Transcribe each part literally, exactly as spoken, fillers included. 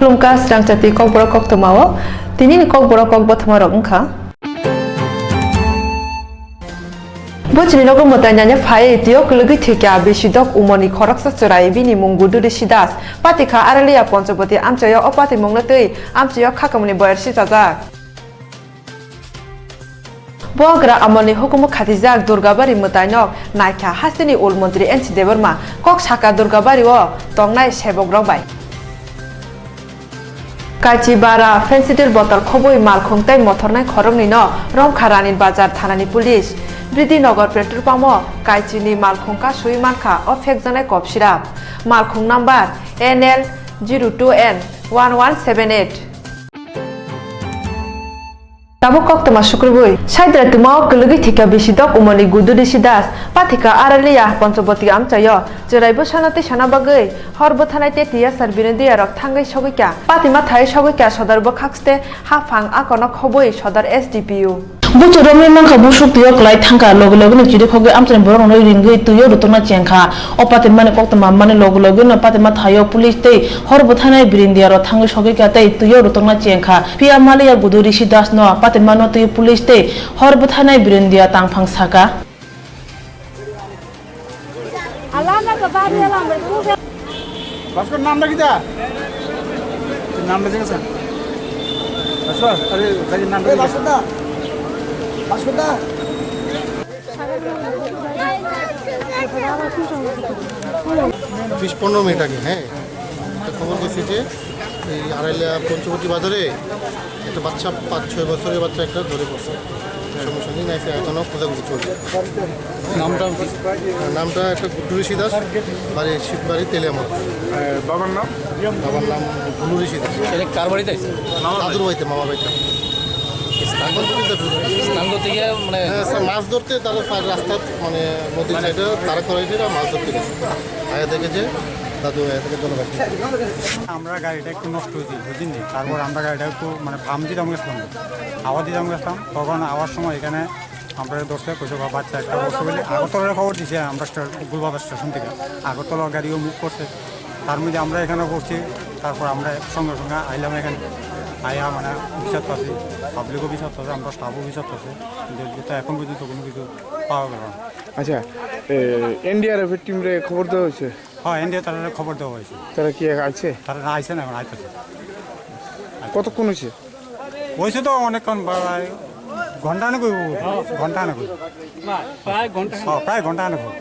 Khulumkha Srangchati Kokborok Koktwmao. Tinini Kokborok Kokbothoma rok wngkha. Buchini nogo mwtai nanya phai twiyo kwlwgwi thwikya bisidok umoni khoroksa chwrai bini mung Gudu Rishi Das. Patikha Aralia Ponchoboti amchaio o patimungno twi amchaio khakamni boyar sichajak. Bubagra amolni hukumu khatijak Durgabari mwtainok naikha hasteni ul montri N C Debbarma kok saka Durgabari o tongnai sebok rok bai. Kaichi bara Phensedyl botol khobwi malkhung tei mothornai khoroknwino romkha Rani Bazar thanani police. Bridinogar petrol pump o Kaichini malkhung kasui mankha o phekjaknai kop sirap. Malkhung number N L zero two N one one seven eight. Tabuk koktwma sukrubwi, Saidra twmao kwlwgwi thwikha bisidok umoni Gudu Rishi Das, pathikha Aralia Ponchoboti amchaio, chwrai bwsano twisana bagwi hor bwthanai tei tiyasar birindiyarok thangwi sogwikha. Patima thai sogwikha sodor bwkhakste haphang akono khobwi sodor S D P O. Buchuk romwi mankha busuk twio kwlai thangkha, logi logino chirikhogwi amchaini borokno ringwi twio rutokna chengkha. O patimani koktwma mani logi logino patima thaio police tei hor bwthanai birindiyarok thangwi sogwikha tei twio rutokna chengkha. Phiya maliya Gudu Rishi Das no patimano twi police tei hor bwthanai birindiya tangphang saka. ভাস্কর নামটা কিতা? তোর নামটা জিজ্ঞাসা। ভাস্কর, আরে, ভাইয়ের নামটা এই জিজ্ঞাসা। ভাস্কর দা, ভাস্কর দা। বিশ পনেরো মিনিট আগে, হ্যাঁ, একটা খবর গেছে যে এই আড়াইলা পঞ্চবটি বাজারে একটা বাচ্চা, পাঁচ ছয় বছরের বাচ্চা একটা ধরে পড়ছে। সঙ্গে সঙ্গে নাইছে, এখনো খোঁজাখুঁজি চলছে। নামটা? নামটা একটা গুড্ডু ঋষি দাস, বাড়ি শিববাড়ি তেলিয়ামুড়া। এ, বাবার নাম? বাবার নাম ভুলু ঋষি দাস। এটা কার বাড়িতে? দাদুর বাড়িতে, মামার বাড়িতে। স্নান করতে গেছে? স্নান করতে গিয়ে মানে হ্যাঁ, স্যার, মাছ ধরতে তারা স্যার রাস্তার মানে নদীর সাইডে তারা করাইছে, মাছ ধরতে গেছে। আয়া দেখে যে দাদু আয়া থেকে জল খাচ্ছে। আমরা গাড়িটা একটু নষ্ট হয়েছিল, বুঝলেন? তারপর আমরা গাড়িটা একটু মানে ফার্ম দিতাম গেছিলাম, হাওয়া দিতাম গেছিলাম। তখন আওয়ার সময় এখানে আমরা ধরছে, কইছে, "বা-, বাচ্চা একটা অবস্থা বলে।" আগরতলার খবর দিছে আমরা স্টে-, গুলবাজার স্টেশন থেকে। আগরতলা গাড়িও মুভ করছে, তার মধ্যে আমরা এখানে পড়ছি। তারপর আমরা সঙ্গে সঙ্গে আইলাম এখানে, আয়া মানে বিচার পাচ্ছি, পাবলিকও বিচার পাচ্ছে, আমরা স্টাফও বিচার পাচ্ছে, কিন্তু যেটা এখন পর্যন্ত কোনো কিছু পাওয়া গেল না। আচ্ছা, এ, এনডিআরএফ এর টিমরে খবর দেওয়া হয়েছে? হ্যাঁ, এনডিআরএফ তারা খবর দেওয়া হয়েছে। তারা কি আছে? তারা না আইছে না, এখন আইতেছে। কতক্ষণ হয়েছে? হয়েছে তো অনেকক্ষণ, প্রায় ঘন্টা অনেক হইব, ঘন্টা অনেক হইব। প্রায় ঘন্টা। হ্যাঁ, প্রায় ঘন্টা অনেক হইব।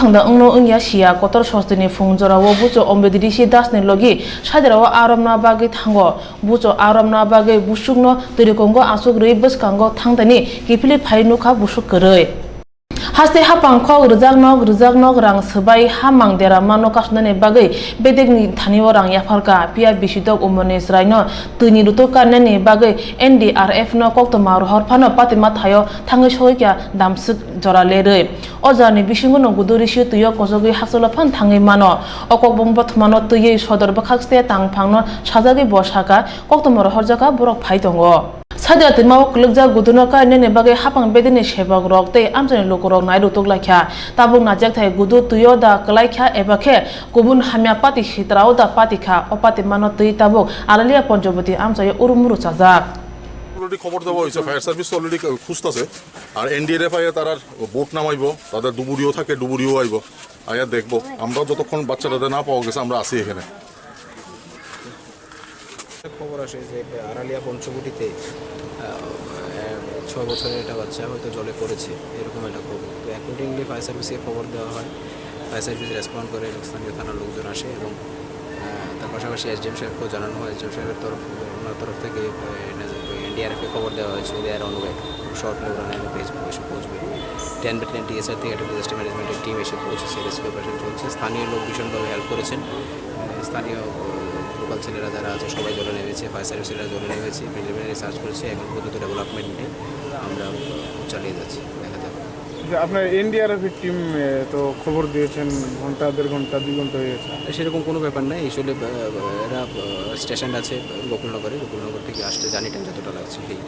Thangda wngno wngya siya, kotor sostini phung jorao bucho Ombedi Rishi Dasni logi Sadirao aromna bagwi thango. Bucho aromna bagwi busukno twirikongo aswk rwi bwskango thangdani kiphilwi phai nukha busuk kwrwi. Haste haphang khok rwjak nok rwjak nok rang swbai ha mang dera mano kasnani bagwi bedekni thanio rang yapharkha, phiya bisidok umorni chwraino twini rutuk karnani bagwi N D R F no koktwma rohor phano patima thaio thangwi sogwikha damswk jora lerwi. O jorani bisingono Gudu Rishi twio kojogwi hachalo phan thangwi mano. O kokbong bothomano twiwi sodor bwkhakste tangphangno sajagwi bo sakha, koktwma rohorjakha borok phai tongo. Sadia twima o kwlwkjak Guduno kainani bagwi haphang bedini sebok rok tei amchaini lukurok nai rutuk laikha. Tabuk naijak thai Gudu twio da kwlaikha eba khe kubun hamya pati sitrao da pati kha, o pati mano twi tabuk Aralia Ponchoboti amchaio urumuru chajak. Already খবর দেওয়া হয়েছে, fire service already খুঁজতেছে। আর এনডিআরএফ আইয়া তারা বোট নামাইবো, তাদের ডুবুরিও থাকে, ডুবুরিও আইবো, আইয়া দেখবো। আমরা যতক্ষণ বাচ্চাটাদের না পাওয়া গেছে, আমরা আছি এখানে। খবর আসে যে আড়ালিয়া পঞ্চবটিতে, আহ, আহ, ছয় বছরের একটা বাচ্চা হয়তো জলে পড়েছে, এরকম একটা খবর। তো অ্যাকর্ডিংলি ফায়ার সার্ভিসকে খবর দেওয়া হয়, ফায়ার সার্ভিস রেসপন্ড করে এবং স্থানীয় থানার লোকজন আসে এবং, আহ, তার পাশাপাশি এসডিএম সাহেবকেও জানানো হয়। এসডিএম সাহেবের তরফ, ওনার তরফ থেকে, আহ, এনডিআরএফকে খবর দেওয়া হয়েছে, দে আর অন ওয়ে, শর্ট হলে ওরা নেমে পেয়ে এসে পৌঁছবে। টেন ব্যাটালিয়ন টিএসআর থেকে একটা ডিজাস্টার ম্যানেজমেন্টের টিম এসে পৌঁছেছে, রেস্কিউ অপারেশন চলছে। স্থানীয় লোক ভীষণভাবে হেল্প করেছেন। স্থানীয়, আহ, লোকাল ছেলেরা যারা আছে সবাই জলে নেমেছে, ফায়ার সার্ভিসেরা জলে নেমেছে, প্রিলিমিনারি সার্চ করেছে, এখন পর্যন্ত ডেভেলপমেন্ট নেই। আমরা, আহ, চালিয়ে যাচ্ছি, দেখা যাক। আচ্ছা, আপনার এনডিআরএফ এর টিম, এ, তো খবর দিয়েছেন ঘন্টা, দেড় ঘন্টা, দুই ঘন্টা হয়ে গেছে। সেরকম কোনো ব্যাপার নাই, আসলে, আহ, এরা, আহ, স্টেশন আছে গোকুলনগরে, গোকুলনগর থেকে আসতে জার্নি টাইম যতটা লাগছে, সেই।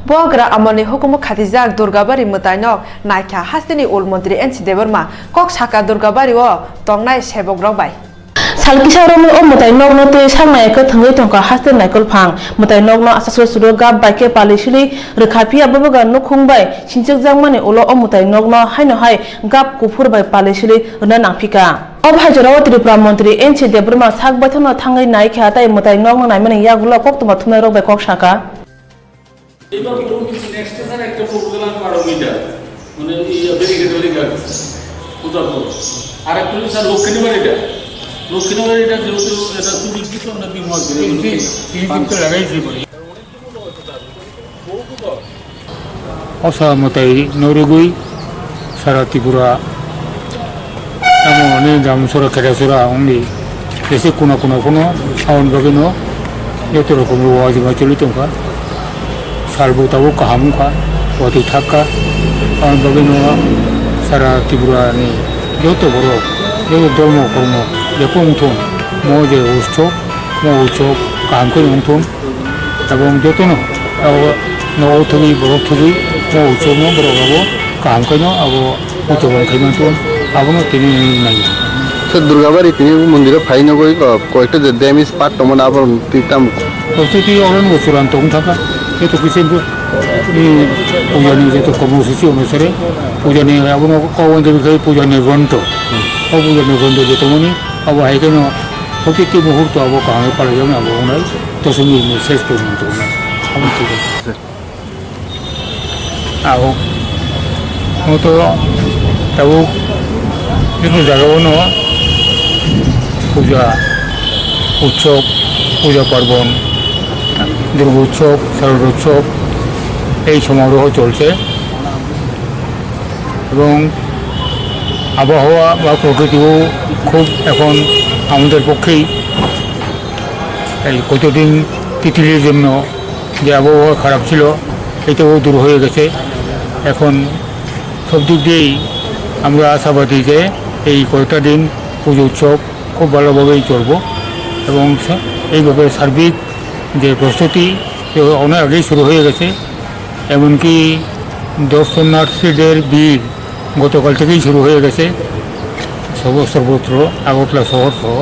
Bubagra amolni hukumu khatijak Durgabari mwtainok naikha hasteni ul montri N C Debbarma kok saka Durgabari o tongnai sebok rok bai. Sal kisa romwi o mwtai nokno twi saknai khe thwngwi tongkha haste naikol phang. Mwtai nokno asaswk suro gap bai khe pali sili rwkha phiya bubagra nukhung bai sinchikjakmani ulo o mwtai nokno haino hai gap kuphur bai pali sili rwna nangphikha. Obo hai jorao Tripura montri N C Debbarma sak baithangno thangwi naikha tei mwtai nokno naimani yagulo koktwma thumnairok bai kok sakha. এবার তো next sir একটা প্রপোজাল আমি পাঠাবো এটা, মানে এই barricade barricade পূজার পর। আর একটা হলো স্যার লক্ষ্মীনগর এটা, লক্ষ্মীনগর এটা যেহেতু এটা সুযোগ দিতে আমরা বিমল করে তিন দিন, তিন দিন তো লাগাইছি বলে। Osa mwtai norugwi sara Tripura, tamo hwnwi Damsora, Khetasora wngdi, jese kuna kuna phano aboni bagwino joto rokomni wajima choli tongkha. Salbo tabuk kaham wngkha, watwi thakha. Aboni bagwino sara Tripurani joto borok, joto dhormo kormo jekung wngthung, mo je utsob, mo utsob kaham khe wngthung. Tabuk jotono abo nogo thwgwi, borok thwgwi, o utsobno borok abo kaham khaino abo utobon khaima tong, abono tini nai. Sir, Durgabari tini mondiro phai nogoi, uh, koyekta je damage part tongmani abo twi tamo? Kosto twi oro no churanto wng thangkha, jeto kisa bo, ni pujani jeto kormosuchi onusare, pujani abono kok wngkha khe pujani gonto, o pujani gonto je tongmani abo hai kheno protiti muhurto abo kaham khe palaijaknai abo wngnai. Tosongni message to nang tongna. Abo thik ache. Abo moto tabuk bibhu jaga o no puja utsob, puja parbon, Durga utsob, Sharad utsob ei somaroho cholche. এবং আবহাওয়া বা প্রকৃতিও খুব এখন আমাদের পক্ষেই এই কতদিন তিতিলির জন্য যে আবহাওয়া খারাপ ছিল, এটাও দূর হয়ে গেছে। এখন সব দিক দিয়েই আমরা আশাবাদী যে এই কয়টা দিন পুজো উৎসব খুব ভালোভাবেই চলবো এবং সা-, এইভাবে সার্বিক যে প্রস্তুতি, এ অনেক আগেই শুরু হয়ে গেছে। এমনকি দর্শনার্থীদের ভিড় গতকাল থেকেই শুরু হয়ে গেছে সব-, সর্বত্র, আগরতলা শহর সহ।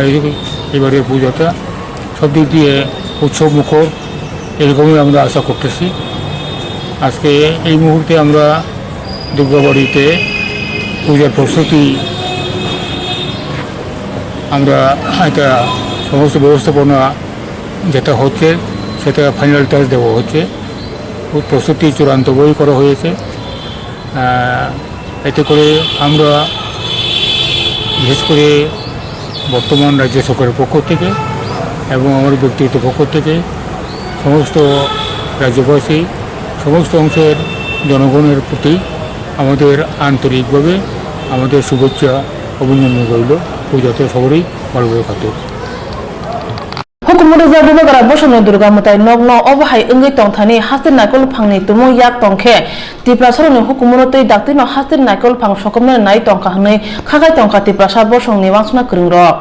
এই এবারে পুজোটা সব দিক দিয়ে উৎসব মুখর, এরকমই আমরা আশা করতেছি। আজকে এই মুহূর্তে আমরা দুর্গাবাড়িতে পূজার প্রস্তুতি, আমরা এটা সমস্ত ব্যবস্থাপনা যেটা হচ্ছে, সেটা ফাইনাল টাচ দেওয়া হচ্ছে। প্রস্তুতি চূড়ান্ত বই করা হয়েছে। আহ, এতে করে আমরা বিশেষ করে বর্তমান রাজ্য সরকারের পক্ষ থেকে এবং আমার ব্যক্তিগত পক্ষ থেকে সমস্ত রাজ্যবাসী, সমস্ত অংশের জনগণের প্রতি আমাদের আন্তরিকভাবে আমাদের শুভেচ্ছা, অভিনন্দন রইল। পুজোতে সকলেই ভালোভাবে কাটুক। Hukumu rwjak bubagra bosongni Durga mwtai nokno obo hai wngwi tongthani haste naikol phangni tumung yak tongkhe Tiprasarokni hukumuno twi daktino haste naikol phang sokomnani nai tongkha hwnwi khakai tongkha Tiprasa bosongni wansukna kwrwngrok.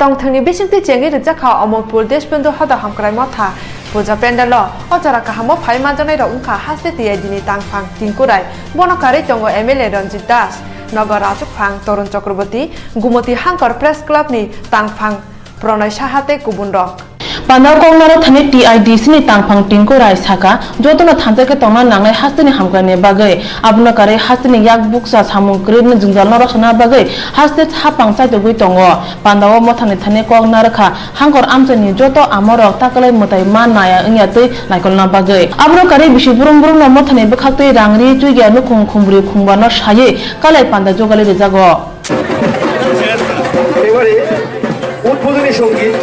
Tongthwngni bisingtwi chengwi rwjakha Omorpur Deshbandhu Hoda Hamkrai Motha puja pandalo. O jora kahamo phai manjaknairok wngkha haste T I D ni tangphang Tinkurai, bono karwi tongo M L A Ranjit Das, nogo Rajukphang Torun Chakraborty, Gumoti Hangkor Press Club ni tangphang Pranay Saha tei kubunrok. Pandao kok narwk thani T I D C ni tangphang Tinku Rai saka, jotono thansa khe tongna nangnai hasteni hamkraini bagwi. Abono karwi hasteni yak bukcha samung kwrwini jwngjalno rwchapna bagwi haste haphang chaitugwi tongo. Pandao mothani thani kok narwkha Hangkor amchaini joto amorok takalai mwtai ma naya wngya twi naikolna bagwi. Abono karwi bisi brum brumno mothani bwkhaktwi rang ri chwigya nukhung khumbrwi khungba no saywi kalai panda jogali rwjago. এবারে উদ্বোধনী সঙ্গীত।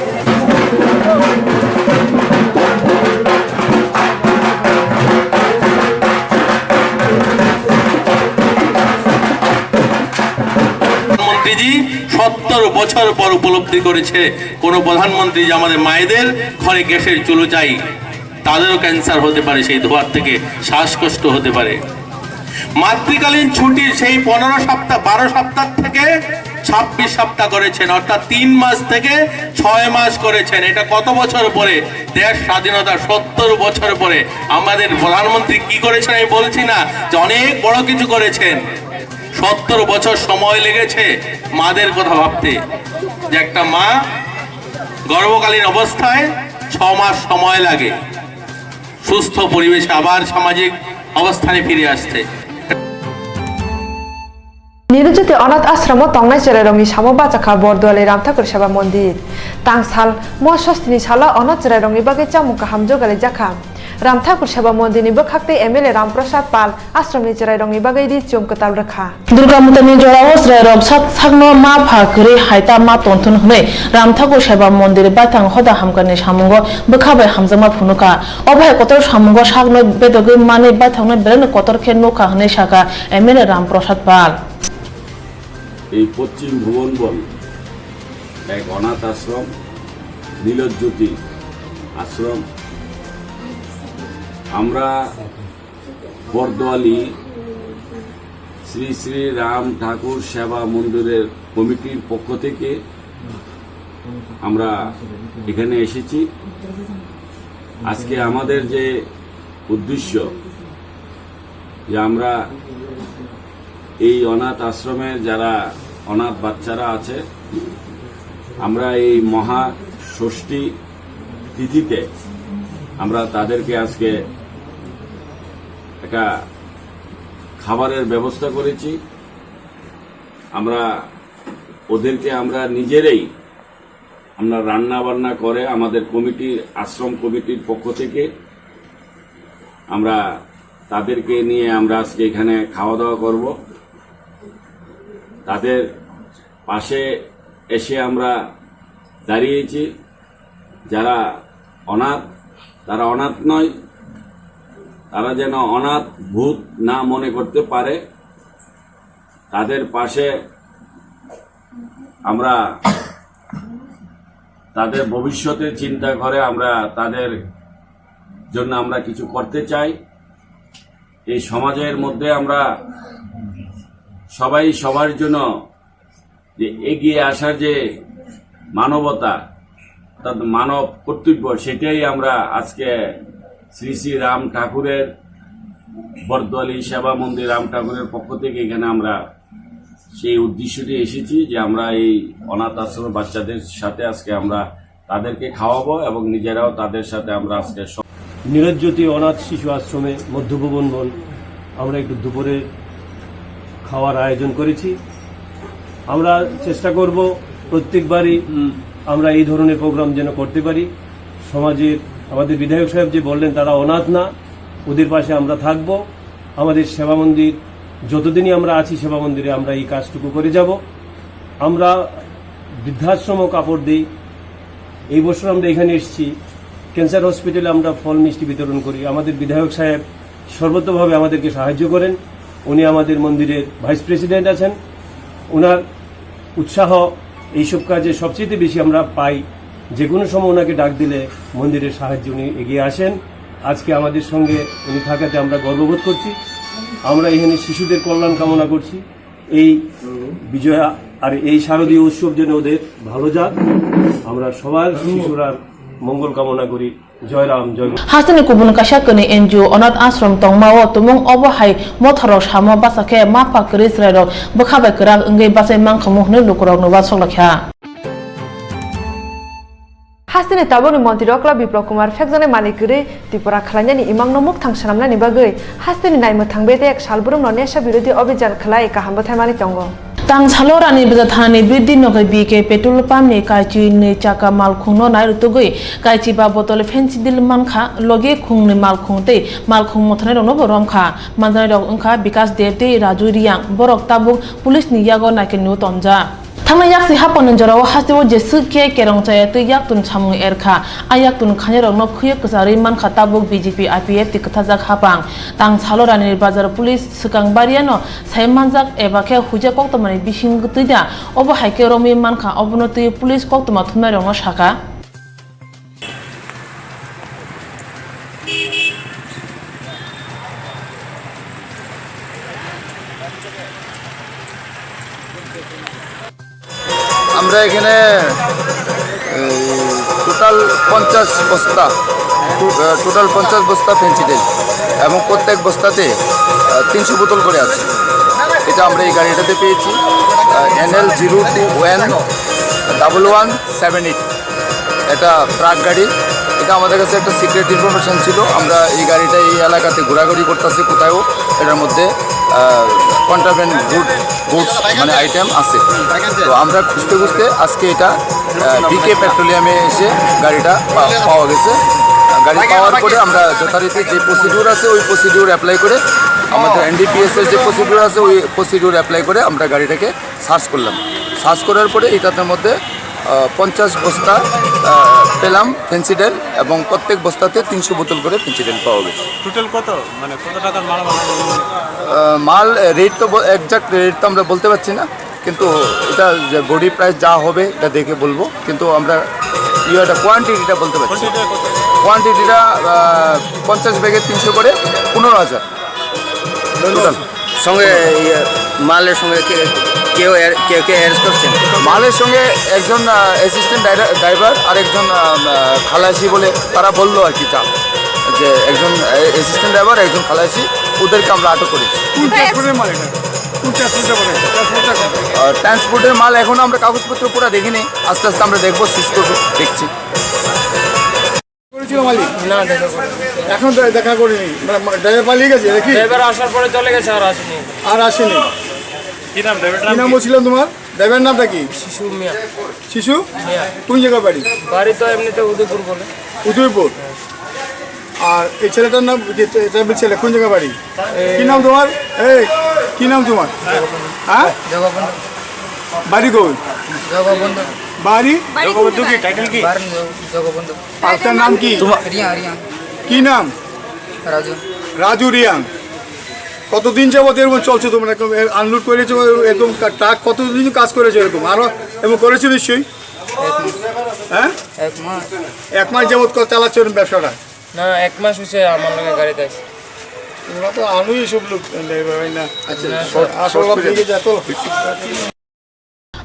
প্রধানমন্ত্রীজি সত্তর বছর পর উপলব্ধি করেছে, কোনো প্রধানমন্ত্রী যে আমাদের মায়েদের ঘরে গ্যাসের চুলো চাই, তাদেরও ক্যান্সার হতে পারে, সেই ধোঁয়ার থেকে শ্বাসকষ্ট হতে পারে। মাতৃকালীন ছুটির সেই পনেরো সপ্তাহ, বারো সপ্তাহ থেকে ছাব্বিশ সপ্তাহ করেছেন, অর্থাৎ তিন মাস থেকে ছয় মাস করেছেন। এটা কত বছর পরে? দেশ স্বাধীনতা সত্তর বছর পরে। আমাদের প্রধানমন্ত্রী কি করেছেন আমি বলছি না যে অনেক বড় কিছু করেছেন। সত্তর বছর সময় লেগেছে মাদের কথা ভাবতে, যে একটা মা গর্ভকালীন অবস্থায় ছ মাস সময় লাগে সুস্থ পরিবেশে আবার সামাজিক অবস্থানে ফিরে আসতে। Nirujyoti Onath Ashromo tongnai chwrairokni samo bachakha Borduali Ramthakur Seva Mondir. Tang sal mo sostini salo onath chwrairokni bagwi chamung kaham jogalijakha. Ramthakur Seva Mondirni bwkhak tei M L A Ramprasad Pal ashromni chwrairokni bagwi ri chum kwtal rwkha. Durga Mutarni jorao chwrairok sak-, sakno ma pha kwrwi hai ta ma tongthun hwnwi Ramthakur Seva Mondir baithang hoda hamkani samungo bwkha bai hamjakma phunukha. Obo hai kotor samungo sakno bedogwi manwi baithangno belai kotor khe nukha hwnwi sakha M L A Ramprasad Pal. এই পশ্চিম ভুবনবন এক অনাথ আশ্রম, নীলজ্যোতি আশ্রম। আমরা বরদোয়ালি শ্রী শ্রী রাম ঠাকুর সেবা মন্দিরের কমিটির পক্ষ থেকে আমরা এখানে এসেছি। আজকে আমাদের যে উদ্দেশ্য, যে আমরা এই অনাথ আশ্রমে যারা অনাথ বাচ্চারা আছে, আমরা এই মহা ষষ্ঠী তিথিতে আমরা তাদেরকে আজকে একটা খাবারের ব্যবস্থা করেছি। আমরা ওদেরকে আমরা নিজেরাই আমরা রান্না বান্না করে আমাদের কমিটির, আশ্রম কমিটির পক্ষ থেকে আমরা তাদেরকে নিয়ে আমরা আজকে এখানে খাওয়া দাওয়া করব। তাদের পাশে এসে আমরা দাঁড়িয়েছি। যারা অনাথ, তারা অনাথ নয়, তারা যেন অনাথ ভূত না মনে করতে পারে। তাদের পাশে আমরা তাদের ভবিষ্যতে চিন্তা করে আমরা তাদের জন্য আমরা কিছু করতে চাই। এই সমাজের মধ্যে আমরা সবাই সবার জন্য যে এগিয়ে আসার যে মানবতা, অর্থাৎ মানব কর্তব্য, সেটাই আমরা আজকে শ্রী শ্রী রাম ঠাকুরের বরদোয়ালি সেবা মন্দির রাম ঠাকুরের পক্ষ থেকে এখানে আমরা সেই উদ্দেশ্যটি এসেছি যে আমরা এই অনাথ আশ্রমের বাচ্চাদের সাথে আজকে আমরা তাদেরকে খাওয়াবো এবং নিজেরাও তাদের সাথে আমরা আজকে স- নীরজ্যোতি অনাথ শিশু আশ্রমে মধ্যভুবন বন আমরা একটু দুপুরে খাওয়ার আয়োজন করেছি। আমরা চেষ্টা করব প্রত্যেকবারই আমরা এই ধরনের প্রোগ্রাম যেন করতে পারি। সমাজের আমাদের বিধায়ক সাহেব যে বললেন, তারা অনাথ না, ওদের পাশে আমরা থাকব। আমাদের সেবা মন্দির, যতদিনই আমরা আছি সেবা মন্দিরে, আমরা এই কাজটুকু করে যাব। আমরা বৃদ্ধাশ্রমও কাপড় দিই। এই বছর আমরা এখানে এসেছি, ক্যান্সার হসপিটালে আমরা ফল মিষ্টি বিতরণ করি। আমাদের বিধায়ক সাহেব সর্বতোভাবে আমাদেরকে সাহায্য করেন। উনি আমাদের মন্দিরের ভাইস প্রেসিডেন্ট আছেন। ওনার উৎসাহ এইসব কাজে সবচেয়ে বেশি আমরা পাই। যে কোনো সময় ওনাকে ডাক দিলে মন্দিরের সাহায্যে উনি এগিয়ে আসেন। আজকে আমাদের সঙ্গে উনি থাকাতে আমরা গর্ববোধ করছি। আমরা এখানে শিশুদের কল্যাণ কামনা করছি। এই বিজয়া আর এই শারদীয় উৎসব যেন ওদের ভালো যাক। আমরা সবার শিশুরার মঙ্গল কামনা করি। জয় রাম, জয় মা। Hasteni kubun kaisa kwnwi N G O Onath Ashram tongmao tumung obo hai mothorok samo bachakhe ma pha kwrwi chwrairok bwkha bai kwrak wngwi bachai mankha hwnwi lukurokno uansuk laikha. Hasteni tabukni montri Okla Biplab Kumar phekjaknai malik kwrwi Tripura khwlainani imangno mukthang swnamnani bagwi hasteni naimwthang bedek salbrumno nesha birodhi obhijan khwlai kaham bwthaimani tongo. Tang salo Rani Bazar thanani Bridhi Nagar B K petrol pump ni kaichi nwi chakka malkhungno nai rwtugwi kaichi ba botol Phensedyl mankha, logi khungnwi malkhung tei malkhung mothanairokno bo romkha. Manjanairok wngkha Bikash Deb tei Raju Reang, borok tabuk police ni yago naikhe nw tonjak. Thangnai yaksi hapangni jorao hasteo jeswk khe kerong chaya tei yaktun samung erkha. A yaktun khainairokno khwiyo kwcharwi mankha tabuk B J P I P F T kwthajak hapang. Tang salo Rani Bazar police swkang bariano sai manjak eba khe huja koktwmani bising twi da, obo hai khe romwi mankha, obono twi police koktwma thumnairokno sakha. আমরা এখানে এই টোটাল পঞ্চাশ বস্তা, টো-, আহ, টোটাল পঞ্চাশ বস্তা ফেন্সিডিল এবং প্রত্যেক বস্তাতে, আহ, তিনশো বোতল করে আছে। এটা আমরা এই গাড়িটাতে পেয়েছি, N L zero two one double one seven eight. এটা ট্রাক গাড়ি। এটা আমাদের কাছে একটা সিক্রেট ইনফরমেশন ছিল। আমরা এই গাড়িটা এই এলাকাতে ঘোরাঘুরি করতেছে, কোথাও এটার মধ্যে কন্ট্রাব্যান্ড গুড গুডস মানে আইটেম আছে। তো আমরা খুঁজতে খুঁজতে আজকে এটা বিকে পেট্রোলিয়ামে এসে গাড়িটা পা- পাওয়া গেছে। গাড়ি পাওয়ার পরে আমরা যথারীতি যে প্রসিডিউর আছে, ওই প্রসিডিউর অ্যাপ্লাই করে, আমাদের এনডিপিএস এর যে প্রসিডিউর আছে, ওই প্রসিডিউর অ্যাপ্লাই করে আমরা গাড়িটাকে সার্চ করলাম। সার্চ করার পরে এটার মধ্যে আহ, পঞ্চাশ বস্তা আহ, পেলাম ফেন্সিডিল, এবং প্রত্যেক বস্তাতে তিনশো বোতল করে ফেন্সিডিল পাওয়া গেছে। টোটাল কত, মানে, কত টাকার মাল বানানো হলো? আহ, মাল রেট তো, এক্সাক্ট রেট তো আমরা বলতে পারছি না, কিন্তু এটা যে বডি প্রাইস যা হবে এটা দেখে বলবো, কিন্তু আমরা ইয়ে, এটা কোয়ান্টিটিটা বলতে পারছি। কোয়ান্টিটিটা কত? কোয়ান্টিটিটা আহ, পঞ্চাশ ব্যাগে তিনশো করে, পনেরো হাজার। টোটাল। সঙ্গে ইয়ে, মালের সঙ্গে কে, কেউ অ্যার-, কেউ কে অ্যারেস্ট করছেন? মালের সঙ্গে একজন, আহ, অ্যাসিস্ট্যান্ট ড্রাইভার, ড্রাইভার আর একজন, আহ, আহ, খালাসি বলে তারা বললো আর কি, যা, যে একজন, আহ, অ্যাসিস্ট্যান্ট ড্রাইভার, একজন খালাসি, ওদেরকে আমরা আটক করেছি। কোন ট্রান্সপোর্টের মাল এটা? কোন ট্রান্সপোর্টটা বলে? ট্রান্সপোর্টটা কোন? আহ, ট্রান্সপোর্টের মাল এখনো আমরা কাগজপত্র পুরো দেখিনি, আস্তে আস্তে আমরা দেখবো, সিজ করবো, দেখছি। করেছিল মালিক? না, দেখা করিনি। এখন তো দেখা করিনি, মানে, মা-, ড্রাইভার পালিয়ে গেছে নাকি? ড্রাইভার আসার পরে চলে গেছে, আর আসেনি। আর আসেনি। কি নাম ড্রাইভার, কি নাম নাম কি? বলছিলাম তোমার? ড্রাইভার নামটা কি? শিশু মিয়া। শিশু? মিয়া। কোন জায়গা বাড়ি? বাড়ি তো এমনিতে উদয়পুর বলে। উদয়পুর। আর এই ছেলেটার নাম, যে ড্রাইভার ছেলে, কোন জায়গা বাড়ি? এ- কি নাম তোমার? এই, কি নাম তোমার? হ্যাঁ? জগবন্ধু। বাড়ি কই? জগবন্ধু। বাড়ি? জগবন্ধু কি? টাইটেল কি? বাড়ি জগ-, জগবন্ধু। আপনার নাম কি? তোমার রিয়াং, রিয়াং। কি নাম? রাজু। রাজু রিয়াং। কতদিন যাবত এরকম চলছে তোমার? এরকম আনলোড করেছো, এরকম কা-, ট্রাক কতদিন কাজ করেছো এরকম? আরো এরকম করেছো নিশ্চয়ই? এক মাস। হ্যাঁ? এক মাস। এক মাস যাবত ক-, চালাচ্ছ এরকম ব্যবসাটা? না, এক মাস হয়েছে আমার লগে গাড়িতে আছে। তোমরা তো আনোই সব লোক, ড্রাইভার ভাই না। আচ্ছা, না, শর্ট, আসল শর্ট লোক করে। দিকে যা তো।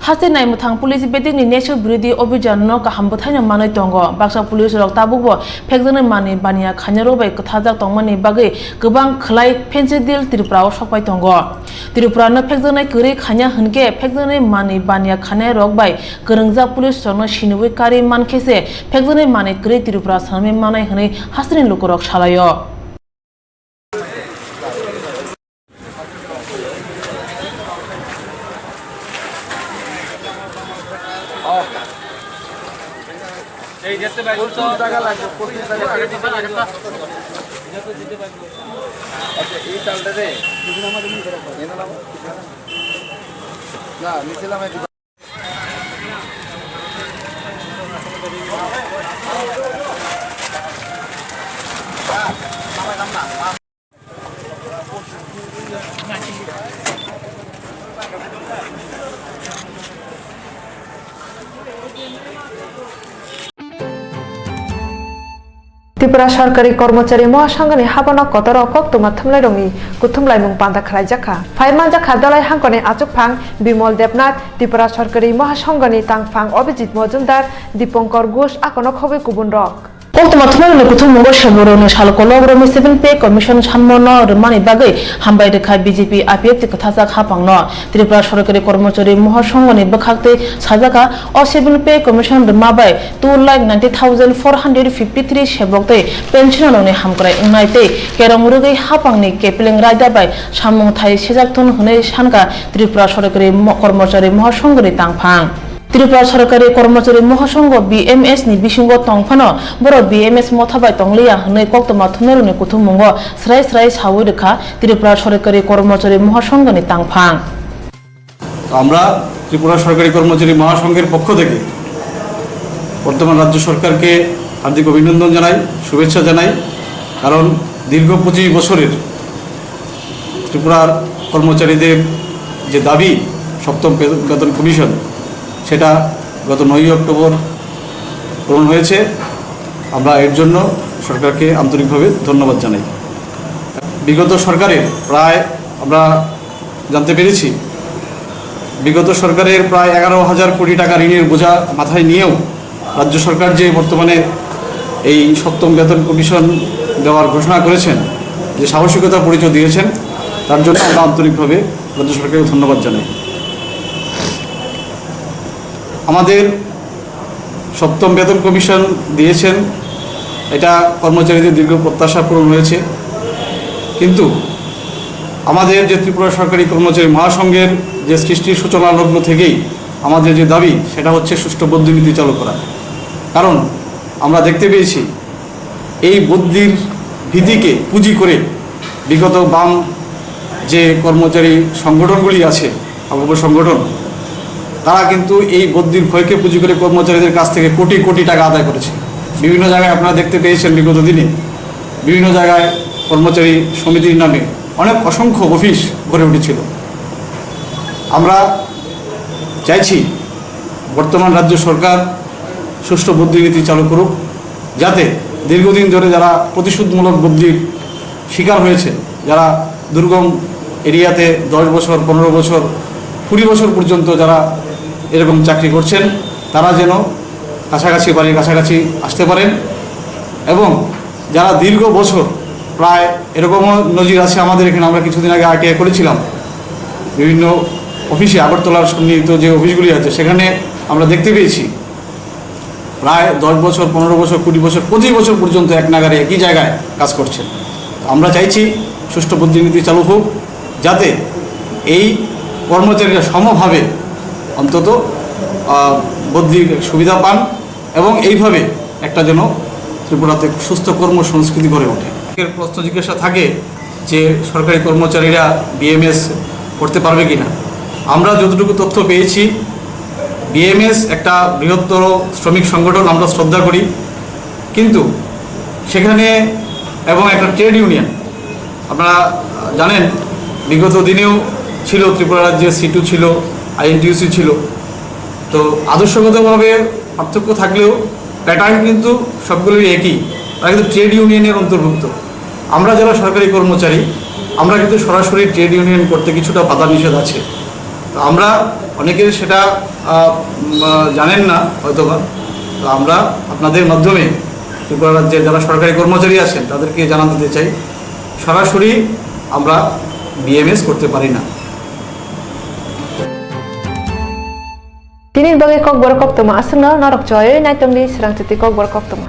Haste naimwthang police bedekni nesur birodhi obhijan no kaham bwthaino manwi tongo. Baksa police rok tabukbo phekjaknai manwi baniya khainarok bai kwthajak tongmani bagwi kwbang khwlai phensi dil Tripura o sokpai tongo. Tripura no phekjaknai kwrwi khaina hwnkhe phekjaknai manwi baniya khainai rok bai kwrwngjak police rokno sinwi karwi mankhe se phekjaknai manwi kwrwi Tripura swnamwi manai hwnwi hasteni lukurok salaio. এই চালটা রে। না, নিচে নামাই দিবা। Tripura Sorkari Kormochari Mohasonghani habano kotor o koktwma thumlairokni kuthumlaimung panda khlaijakha. Phai manjakha Dalai Hangkoni achukphang Bimol Debnath, Tripura Sorkari Mohasonghoni tangphang Abhijit Mojumdar, Dipankar Ghosh, akono khogwi kubunrok. Koktwma thumlairokni kuthumungo Saiboroni sal kolok romwi Seven Pay Commission sanmono rwmani bagwi hambai rwkha B J P I P F T kwthajak haphangno. Tripura Sorkari Kormochari Mohasonghoni bwkhaktwi sajak kha, o Seven Pay Commission rwma bai two lakh ninety thousand four hundred fifty three sebok tei pensionerrokni hamkrai wngnai tei kerong rwgwi haphangni Kepling Raida bai samung thai sijak thun hwnwi sankha Tripura Sorkari Mo-, Kormochari Mohasonghoni tangphang. Tripura Sorkari Kormochari Mohasongho B M S ni bisingo tong phano borok B M S motha bai tongliya hwnwi koktwma thumnairokni kuthumungo srai srai saui rwkha Tripura Sorkari Kormochari Mohasonghoni tangphang. আমরা ত্রিপুরা সরকারি কর্মচারী মহাসংঘের পক্ষ থেকে বর্তমান রাজ্য সরকারকে হার্দিক অভিনন্দন জানাই, শুভেচ্ছা জানাই। কারণ দীর্ঘ পঁচিশ বছরের ত্রিপুরার কর্মচারীদের যে দাবি সপ্তম পে-, বেতন কমিশন, সেটা গত নয়ই অক্টোবর পূরণ হয়েছে। আমরা এর জন্য সরকারকে আন্তরিকভাবে ধন্যবাদ জানাই। বিগত সরকারের প্রায়, আমরা জানতে পেরেছি, বিগত সরকারের প্রায় এগারো হাজার কোটি টাকা ঋণের বোঝা মাথায় নিয়েও রাজ্য সরকার যে বর্তমানে এই সপ্তম বেতন কমিশন দেওয়ার ঘোষণা করেছেন, যে সাহসিকতা পরিচয় দিয়েছেন, তার জন্য আমরা আন্তরিকভাবে রাজ্য সরকারকে ধন্যবাদ জানাই। আমাদের সপ্তম বেতন কমিশন দিয়েছেন, এটা কর্মচারীদের দীর্ঘ প্রত্যাশা পূরণ হয়েছে। কিন্তু আমাদের যে ত্রিপুরা সরকারি কর্মচারী মহাসংঘের যে সৃষ্টির সূচনা লগ্ন থেকেই আমাদের যে দাবি, সেটা হচ্ছে সুষ্ঠু বদলি নীতি চালু করা। কারণ আমরা দেখতে পেয়েছি, এই বদলির ভীতিকে পুঁজি করে বিগত বাম যে কর্মচারী সংগঠনগুলি আছে, অঙ্গভুক্ত সংগঠন, তারা কিন্তু এই বদলির ভয়কে পুঁজি করে কর্মচারীদের কাছ থেকে কোটি কোটি টাকা আদায় করেছে। বিভিন্ন জায়গায় আপনারা দেখতে পেয়েছেন, বিগত দিনে বিভিন্ন জায়গায় কর্মচারী সমিতির নামে অনেক অসংখ্য অফিস গড়ে উঠেছিল। আমরা চাইছি বর্তমান রাজ্য সরকার সুষ্ঠু বদলি নীতি চালু করুক, যাতে দীর্ঘদিন ধরে যারা প্রতিশোধমূলক বদলির শিকার হয়েছে, যারা দুর্গম এরিয়াতে দশ বছর, পনেরো বছর, কুড়ি বছর পর্যন্ত যারা এরকম চাকরি করছেন, তারা যেন কাছাকাছি, বাড়ির কাছাকাছি আসতে পারেন। এবং যারা দীর্ঘ বছর, প্রায় এরকমও নজির আছে আমাদের এখানে, আমরা কিছুদিন আগে আরটিআই করেছিলাম, বিভিন্ন অফিসে, আগরতলার সন্নিহিত যে অফিসগুলি আছে, সেখানে আমরা দেখতে পেয়েছি প্রায় দশ বছর, পনেরো বছর, কুড়ি বছর, পঁচিশ বছর পর্যন্ত এক নাগাড়ে একই জায়গায় কাজ করছেন। তো আমরা চাইছি সুষ্ঠু বদলি নীতি চালু হোক, যাতে এই কর্মচারীরা সমভাবে অন্তত, আহ, বদলির সুবিধা পান এবং এইভাবে একটা যেন ত্রিপুরাতে সুস্থ কর্মসংস্কৃতি গড়ে ওঠে। এর প্রশ্ন জিজ্ঞাসা থাকে যে সরকারি কর্মচারীরা বিএমএস করতে পারবে কিনা। আমরা যতটুকু তথ্য পেয়েছি, বিএমএস একটা বৃহত্তর শ্রমিক সংগঠন, আমরা শ্রদ্ধা করি, কিন্তু সেখানে এবং একটা ট্রেড ইউনিয়ন, আপনারা জানেন, বিগত দিনেও ছিল, ত্রিপুরা রাজ্যে সিটু ছিল, আইএনটিইউসি ছিল। তো আদর্শগতভাবে পার্থক্য থাকলেও প্যাটার্ন কিন্তু সবগুলোই একই, তারা কিন্তু ট্রেড ইউনিয়নের অন্তর্ভুক্ত। আমরা যারা সরকারি কর্মচারী, আমরা কিন্তু সরাসরি ট্রেড ইউনিয়ন করতে কিছুটা বাধা নিষেধ আছে। তো আমরা অনেকে সেটা, আহ, উম, আহ, জানেন না হয়তোবা। তো আমরা আপনাদের মাধ্যমে ত্রিপুরা রাজ্যের যারা সরকারি কর্মচারী আছেন, তাদেরকে জানান দিতে চাই, সরাসরি আমরা বিএমএস করতে পারি না। Tini bagwi kokborok koktwma aswkno norok choi naitongdi swrangchuti kokborok koktwma.